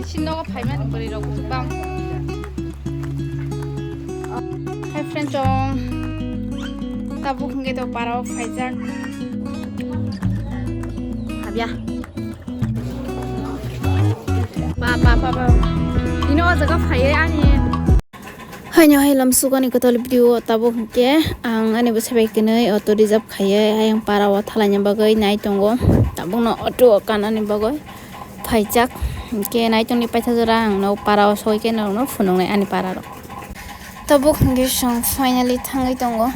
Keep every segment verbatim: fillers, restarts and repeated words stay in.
Chini nogo phaimani bwrwi rok bang. Hi friends, chong. Tabuk hwnkhe to para o phaijak. Habya. Ba, ba, ba, ba. Ino o jaga phaiwi ani. Haino hai lamsukani kwtal video tabuk hwnkhe ang ani bwsai bai kwnwi auto reserve khaiwi ayang para o thalaina bagwi nai tongo. Tabukno auto o kanani bagwi phaijak. Hwnkhe naitongni paitha jora ang no para o sogwi khe norokno phunuknai ani para rok. Tabuk hwnkhe chwng finally thangwi tongo.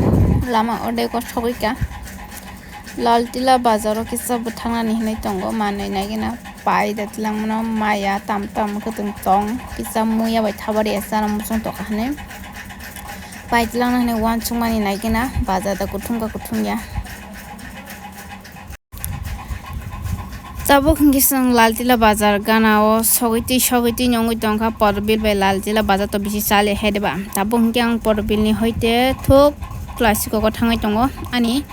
Lama o dego sogwi kha. Lal Tila bazaro kisa bwthangnani hinwi tongo, manwi naigwna pai da twlangmano maya tam tam kwtwng tong, kisa muya bai thabari asa muchung tokha hinwi pai twlangna hinwi uansukmani naigwna bazar da kuthum ka kuthum ya. Tabuk hwnkhe chwng Lal Tila bazar gana o sogwi twi sogwi twi nungwi tongkha, Porbil bai Lal Tila bazar to bisi chali hai de ba. Tabuk hwnkhe ang Porbil ni hoite thuk Classico o thangwi tongo ani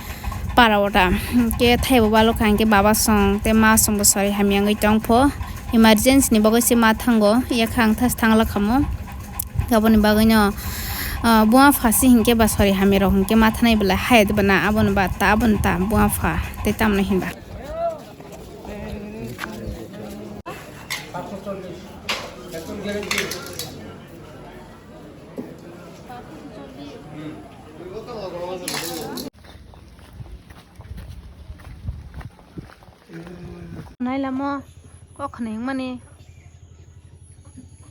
para o ta. Hwnkhe thaibo balo kha hwnkhe baba song tei ma song bo sari hamya wngwi tong pho. Emergency ni bagwi se ma thango, yakha ang thas thang la khamo. Aboni bagwi no, ah, buma pha se hwnkhe ba sari hamya rok hwnkhe ma thanai belai hai de ba na aboni ba ta aboni ta buma pha tei tamni hinba. Nai lamo kok khna hingmani.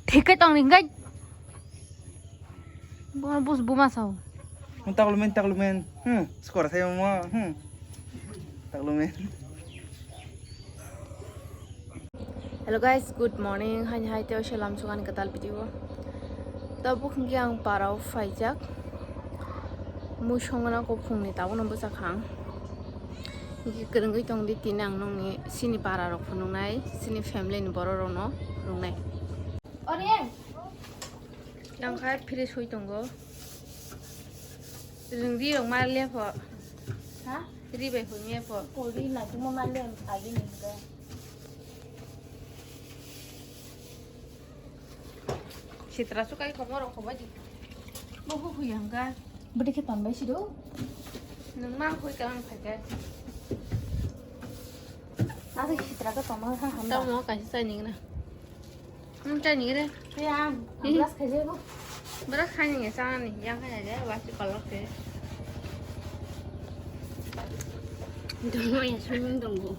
Thik khe tong ring gai. Bo bus buma sao. Taklumen, taklumen. Hmm, skor saya mo. Hmm. Taklumen. Hello guys, good morning. Haini hai teo se lamsukani kwtal video. Tabuk hwnkhe ang para o phaijak. Mui songna kok phungni tabukno bwchak ang. Hwnkhe kwrwngwi tongdi tini ang nokni chini para rok phunuknai, chini family ni borok rokno phunuknai. Yang khai fresh hui tongo. Rwng ri rok ma le pho. Ha? Ri bai hwn ye pho. Ko ri na tuma ma le agi ni ga. Sitra su kai komo rok komo di. Bo hu hu yang ga. Bwdwi khe tonbai si do. Nwng ma hoi ka ang phai khe. Asa sitra ka tongma kha hamda. Tamo kaisa chai ning na. Hmm, chai ning re. He ang, ang brush khai jai bo. Brush khai ning chang ni, yang khai jai, wa si kolok se. Dong ya sung dong bo.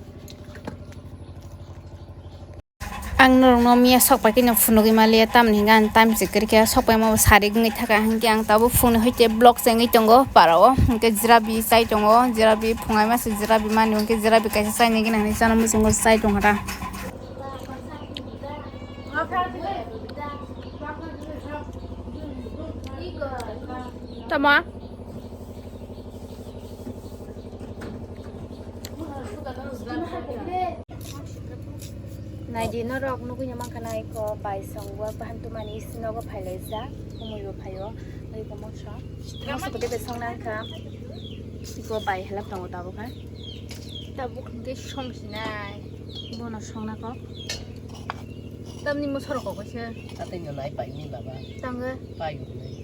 Ang norokno miya sok pai khe no phunugwi maliya, tamni hwnkhe ang time se kwrwi khe sok pai ma bo sari wngwi thaka, hwnkhe ang tabuk phungni hoite vlog se wngwi tongo para o, hwnkhe jirabi chai tongo, jirabi phungai ma se jirabi mani, hwnkhe jirabi kaisa chaini gini hinwi chana muchungo chai tongkha ta. Tama. Naidi norok nugui no mankha na iko bai song bo bahan tumani isi nogo phailaijak, kumui bo phaio, iko mokso, mokso kote bai song nangkha, iko bai helap tongo tabuk hai, tabuk hwnkhe song sinai, bono song nangkok, tamni mosorok kok se. Atwino nai paimani baba. Tangwi. Payo hwnwi.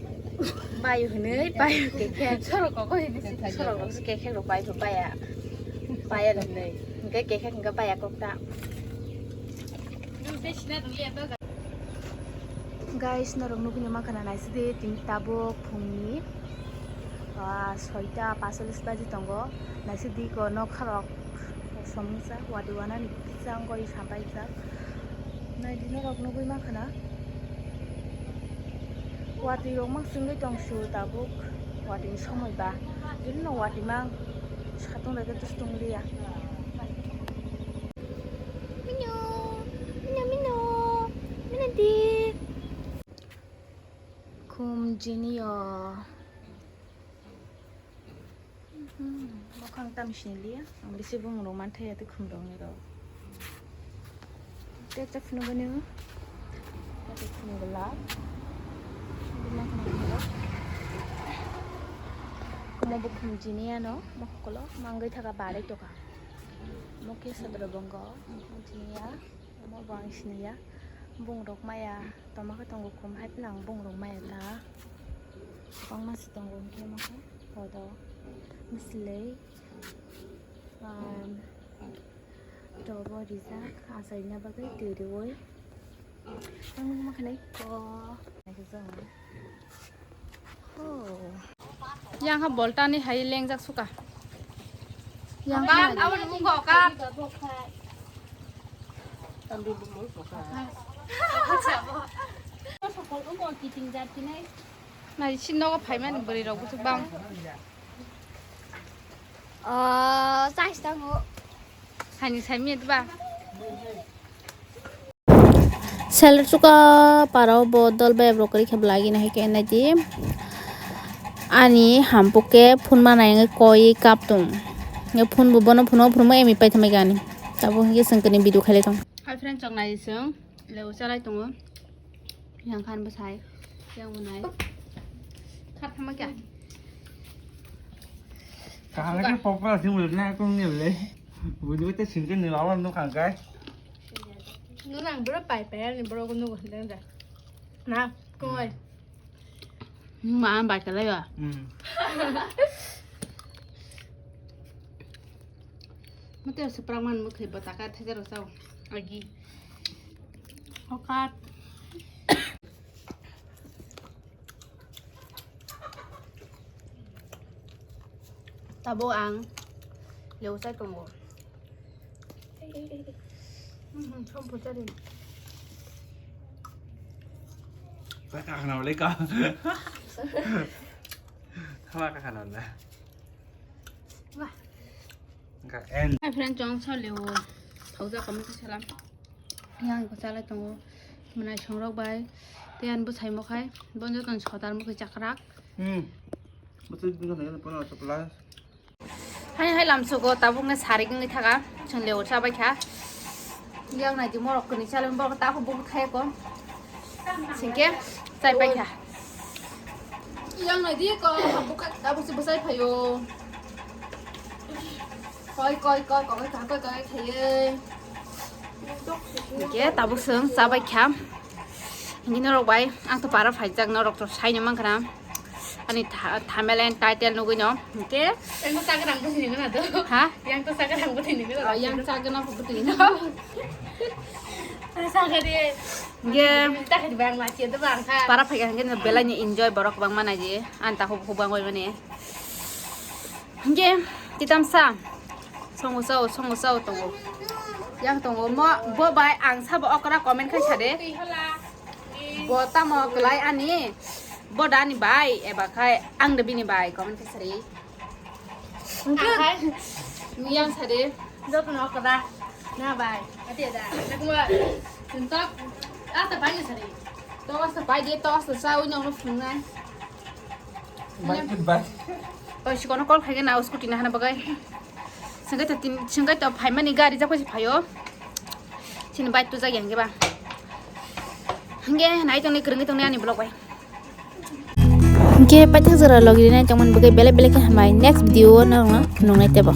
Payo hwnwi, payo kekhe. Sorok kok hwnwi si, sorok rok si kekhe rok payo paya. Paya hwnwi. Hwnkhe kekhe hwnkhe paya kokta. Guys, norok nugui no mankha na naisidi tini tabuk phungni, ah, soita pasolis baji tongo. Naisidi ko nokha rok. Somsa watwi wanani kisa wngwi sampaijak. Naidi norok nugui mankha na. Watwi rok ma swngwi tong su tabuk watwi ni somoi ba. Bini no watwi mang satung rega tus tong liya. Mino, mino, mino, mino di. Khum jini yo. Hmm, bokang tam sini liya, ang bisi bumung rok mantha ya, tei khum rok ni rok. Tei chak phunu gani o, tei khum gala. Kumo bo khum jini ya no, mokolo, mangwi thaka barai toka. Mokhe sadra bongo, jini ya, mo bo ang sini ya. Bungrok maya toma khe tongo khum, hai phano ang bungrok maya ta. Kwbangma se tongo, hwnkhe omo khe podo, bwswlwi, um, tobo rijak, achaina bagwi twi rwui. Ang nukma khe nai ko. Yang ha boltani hai lengjak suka. Yang ha. Nai si nogo phaimani bwrwi rok bwswk bang. Oh, chais tango. Hani saimi ba. Seller chuka parao bo dol bai borok kwrwi khe belai gini hai khe nai di. Ani hampuk khe phone manai wngwi koi kap tong. Nge phone bo bono phone o phone mo emi paitham ani. Tabuk hwnkhe chwng kini video khailai tong. Hi friend, chwng nai di chwng. Leo chalai tongo. Yang khan bwsai. Yang bo nai. Khat thama kya? Kaham khe pokra sing wle na kung ni le. Budi bete sing ke ni lawan no khang kai. No nang bro pai pai ni bro ko no ko dang da. Na, kung oi. Ma an bai kalai ba. Hmm. Mate se prang man mukhe bataka thajaro sao. Agi. Okat. Tabuk ang leo chai tongo. Mhm, som pujari. Kaka khana le ka. Kaka khana le. Wah. Ka en. Hi friend, chwng sa leo. Thauja kami ka salam. Yang ko chalai tongo. Mwnai songrok bai. Te an bwsai mokhai. Bonjo ton sotar mokhai chakrak. Hmm. Bwsai bwsai nang pono supply. Hai hai lamsogo tabuk ne sarik wngwi thaga. Chwng leo chabai kha. Yang nai di morok kwrwi chalai borok ta kho bubu thai ko. Singke chai pai kha. Yang nai di ko buka tabuk si bwsai phaio. Koi koi koi koi koi koi koi khaye. Hingke tabuk chwng chabai kha. Hingke norok bai ang to para phaijak, norok to saino mankha na. Ani tha-, thumbnail and title nugui no. Hingke. Yang to sagrang bo sini gana do. Ha? Yang to sagrang bo sini gana. Oh, yang sagana bo sini gana. Sagari. Hingke. Takhir bang ma cie do bang kha. Para phaiga hingke no belai ni enjoy borok bang mana je. An ta hub hub bang oi mane. Hingke kitam sa. Songo sao, songo sao tongo. Yang tongo mo, bo bai ang sabo okra comment khai sade. Bo tamo kelai ani. Bo dani bai, eba khai ang de bini bai comment khai sari. Ang khai. Yang sade. Joto no okra. Na bai. Ati da. Nakuma. Tuntak. Asta bai sari. To asta bai de, to asta sa unyong no phungnai. Bike, bike. Oi, sikono call khaigena, o scooty na hana bagai. Sengkai to tin, sengkai to phaimani gari jak phaisi phaio. Sini bike to jagi hangke ba. Hingke nai tongnai, kwrwngwi tongnai ani vlog bai. Hingke paithak jora logi nai tongmani bagwi belai belai khe hambai. Next video o nang nungnai tebo.